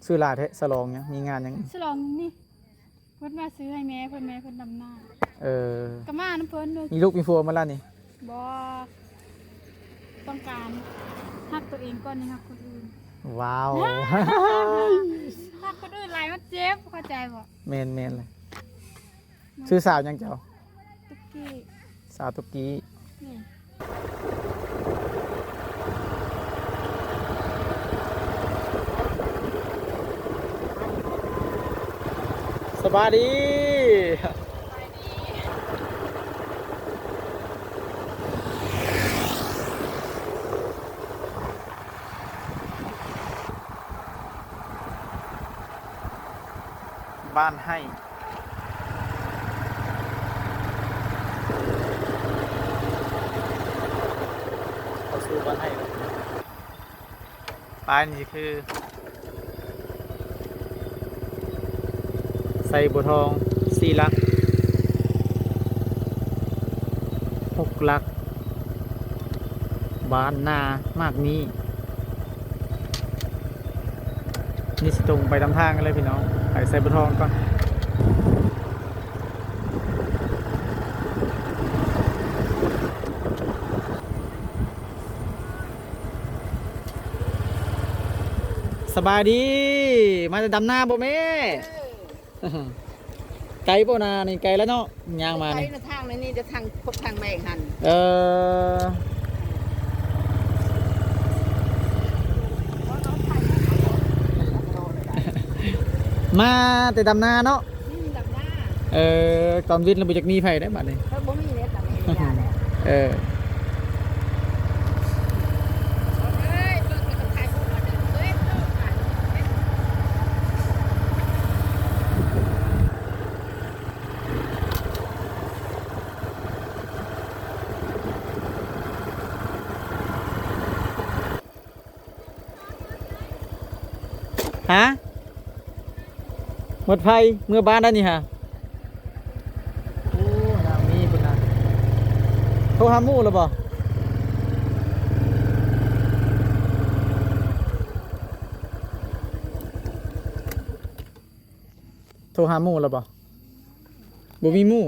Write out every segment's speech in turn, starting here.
ຊື່ຫຼ້າແທ້ ສະຫຼອງຫຍັງ? ມີງານຫຍັງ? ສະຫຼອງນີ້ ເພິ່ນວ່າຊື້ໃຫ້ແມ່ເພິ່ນ ແມ່ເພິ່ນດຳນາ. ເອີ ກໍມານຳເພິ່ນເລີຍ. ມີລູກມີຜົວໝົດແລ້ວນີ້? ບໍ່ ຕ້ອງການຮັກຕົວເອງກ່ອນ ຍັງຮັກຄົນອື່ນ. ວ້າວ ຮັກຄົນອື່ນຫຼາຍມັນເຈັບ ເຂົ້າໃຈບໍ່? ແມ່ນໆ ແຫຼະ. ຊື່ສາວຫຍັງເຈົ້າ? ຕຸກກີ້. ສາວຕຸກກີ້. ແມ່ນ. ສະບາຍດີ. ບ້ານໄຮ່ ເຂົ້າສູ່ບ້ານໄຮ່. ປ້າຍນີ້ຄືໄຊບົວທອງ ສີ່ຫຼັກ ຫົກຫຼັກ ບ້ານນາໝາກມີ້. ນີ້ຊິຕົງໄປນຳທາງກັນເລີຍພີ່ນ້ອງ ໄປໄຊບົວທອງກ່ອນ. ສະບາຍດີ ມາແຕ່ດຳນາບໍ່ແມ່? ເອີ ໄກບໍ່ນານີ້? ໄກແລ້ວເນາະ ຍ່າງມານີ້. ໄກນະ ທາງນີ້ ນີ້ຈະທາງ ພວກທາງແມງຫັ້ນ. ເອີ ມາແຕ່ດຳນາເນາະ? ອືມ ດຳນາ. ເອີ ຕອນວິນລະບໍ່ຢາກມີໃຜໄດ໋ບາດນີ້. ເອີ ບໍ່ມີເລີຍ ຕອນນີ້ ຢ່າແລ້ວ. ເອີ. ຮະ? ໝົດໄຟ ເມືອບ້ານໄດ້ນີ້ຫາ. ໂອ້ ນາງມີພຸ້ນນະ. ໂທຫາໝູ່ແລ້ວບໍ່? ໂທຫາໝູ່ແລ້ວບໍ່? ບໍ່ມີໝູ່.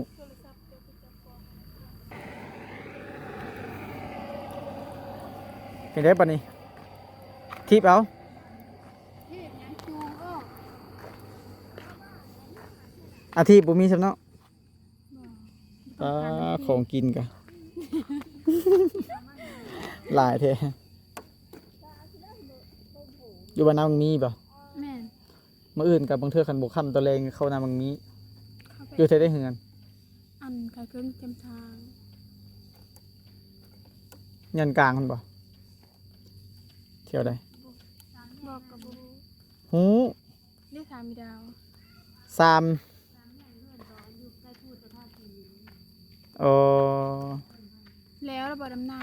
ເປັນໄດບາດນີ້? ຖີບເອົາ. ອາ ຖີບບໍ່ມີຊ້ຳເນາະ. ປາ ຂອງກິນກະຫຼາຍແທ້. ຢູ່ບ້ານນາມັງມີບໍ່? ແມ່ນ. ມື້ອື່ນກະບາງເທື່ອຄັນບໍ່ຄ່ຳຕອນແລງເຂົ້ານາມັງມີ. ຢູ່ແຖວໃດເຮືອນ? ອັນຂາຍເຄື່ອງແຄມທາງ. ເຮືອນກາງພຸ້ນບໍ່? ແຖວໃດ? ບໍ່ ກະບໍ່ຮູ້. ເດ ຖາມອີ່ດາວ. ສາມ ອໍ ແລ້ວລະບໍ່ດຳນາ?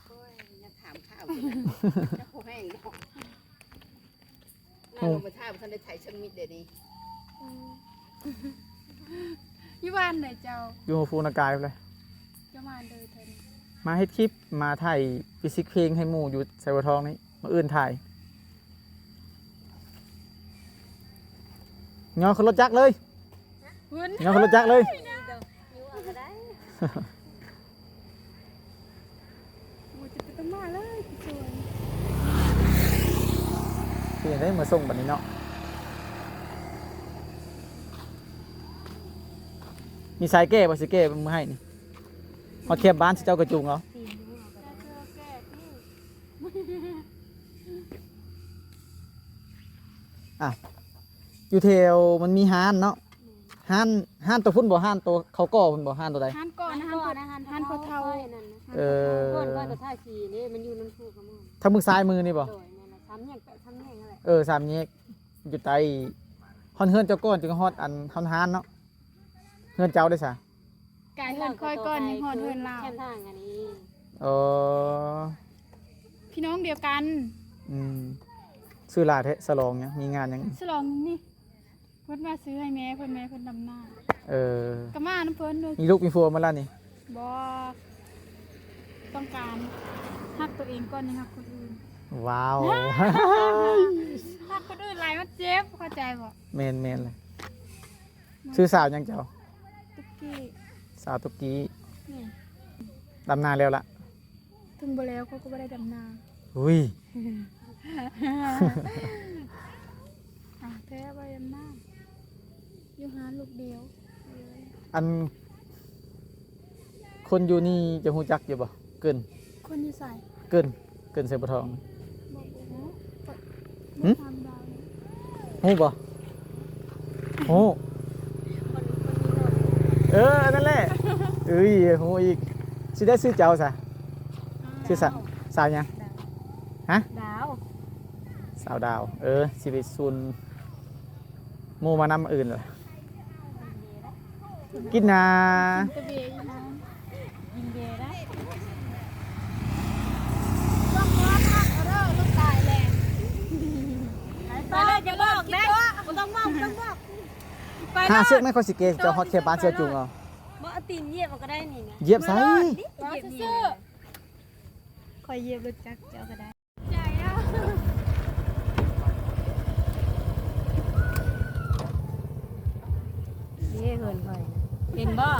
ໂອ້ຍ ຢ່າຖາມຂ່າວ ເຈົ້າແຮງເນາະ. ມາລົງມາຖ້າບໍ່ທັນໄດ້ໄຖສະມິດເດນີ້. ເອີ ຢູ່ບ້ານໃດເຈົ້າ? ຢູ່ຫົວພູນາກາຍພຸ້ນແຫຼະ. ເຈົ້າມາເດີເທື່ອນີ້ ມາເຮັດຄລິບ ມາຖ່າຍມິວສິກເພງໃຫ້ໝູ່ຢູ່ໄຊບົວທອງນີ້. ມື້ອື່ນຖ່າຍ. ຍໍຂຶ້ນລົດຈັກເລີຍ. ຫືນ ຍໍຂຶ້ນລົດຈັກເລີຍ. ໂອ້ຍ ຈະໄປຕ້ອງມາເລີຍ ເປັນຈັ່ງໃດມາສົ່ງບັດນີ້ເນາະ. ມີສາຍແກ້ບໍ່? ຊິແກ້ເມືອໃຫ້ນີ້. ຮອດແຄມບ້ານຊິເຈົ້າກະຈູງເອົາ. ອ່ະ ຢູ່ແຖວມັນມີຮ້ານເນາະ. ຮ້ານ ຮ້ານໂຕພຸ້ນບໍ່? ຮ້ານໂຕເຂົາກໍ່ພຸ້ນບໍ່? ຮ້ານໂຕໃດ? ຮ້ານກໍ່ນະ ຮ້ານພໍ່ເຖົ້າ. ເອີ ທາງເບື້ອງຊ້າຍມືນີ້ບໍ່? ໂດຍ ແມ່ນລະ ສາມແຍກ ສາມແຍກນັ້ນແຫຼະ. ເອີ ສາມແຍກ ຢູ່ໃຕ້ ຮອດເຮືອນເຈົ້າກ່ອນຈຶ່ງຮອດອັນ ຮອດຮ້ານເນາະ. ເຮືອນເຈົ້າເດ້ຊະ? ກາຍເຮືອນຂ້ອຍກ່ອນ ຍັງຮອດເຮືອນລາວ. ເອີ ພີ່ນ້ອງດຽວກັນ. ອືມ ຊື່ຫຼ້າແທ້ ສະຫຼອງຫຍັງ? ມີງານຫຍັງ? ສະຫຼອງນີ້ ເພິ່ນວ່າຊື້ໃຫ້ແມ່ເພິ່ນ ແມ່ເພິ່ນດຳນາ. ເອີ ກໍມານຳເພິ່ນເລີຍ. ມີລູກມີຜົວໝົດແລ້ວນີ້? ບໍ່ ຕ້ອງການຮັກຕົວເອງກ່ອນ ຍັງຮັກຄົນອື່ນ. ວ້າວ ຮັກຄົນອື່ນຫຼາຍມັນ ເຂົ້າໃຈບໍ່? ແມ່ນ ແມ່ນແຫຼະ. ຊື່ສາວຫຍັງເຈົ້າ? ຕຸກກີ້. ສາວຕຸກກີ້. ແມ່ນ. ດຳນາແລ້ວລະ? ເຖິງບໍ່ແລ້ວເຂົາກໍບໍ່ໄດ້ດຳນາ. ອຸ້ຍ. ອ່າ ແທ້ບໍ່ໄດ້ດຳນາ. ຢູ່ຮ້ານລູກດຽວ. ອັນ ຄົນຢູ່ນີ້ຈະຮູ້ຈັກຢູ່ບໍ່? ເກີນ ຄົນຢູ່ໃສ? ເກີນ ເກີນໄຊບໍ່ທອງ. ບໍ່ ບໍ່ຮູ້. ຫຶ? ຖາມດາວນີ້. ຮູ້ບໍ່? ຮູ້. ເອີ ອັນນັ້ນແຫຼະ. ເອີຍ ຮູ້ອີກ. ຊິໄດ້ຊື່ເຈົ້າຊະ? ຊື່ສາ ສາວຫຍັງ? ດາວ. ຮະ? ດາວ. ສາວດາວ. ເອີ ຊິໄປຊວນ ໝູ່ມານຳອື່ນລະ. ກິນນາ. ກິນແຕ່ເບຍອີ່ຫຍັງ? ກິນເບຍໄດ້. ຕ້ອງມາພັກເດີ ລູກຕາຍແລ້ວ. ໄປເລີຍ ຢ່າບອກເດ້. ບໍ່ຕ້ອງບອກ ບໍ່ຕ້ອງບອກ. ໄປເລີຍ. ຫາເຊືອກໃຫ້ຂ້ອຍຊິແກ່ເຈົ້າຮອດແຄມບ້ານເຊືອກຈຸງເອົາ. ບໍ່ ເອົາຕີນຢຽບເອົາກໍໄດ້ນີ້ນະ. ຢຽບໃສ? ຢຽບນີ້ນະ. ຂ້ອຍຢຽບລົດຈັກເຈົ້າກໍໄດ້. ເດ້ເຮືອນຂ້ອຍ ເຫັນບໍ່?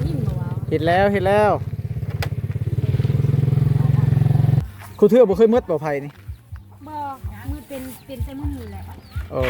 ຍິນບໍ່ເວົ້າ? ເຫັນແລ້ວ ເຫັນແລ້ວ. ຄູ່ເທື່ອບໍ່ເຄີຍໝົດບໍ່ໄຟນີ້? ບໍ່ ມືດເປັນ ເປັນແຕ່ມື້ນີ້ແຫຼະ. ໂອ້.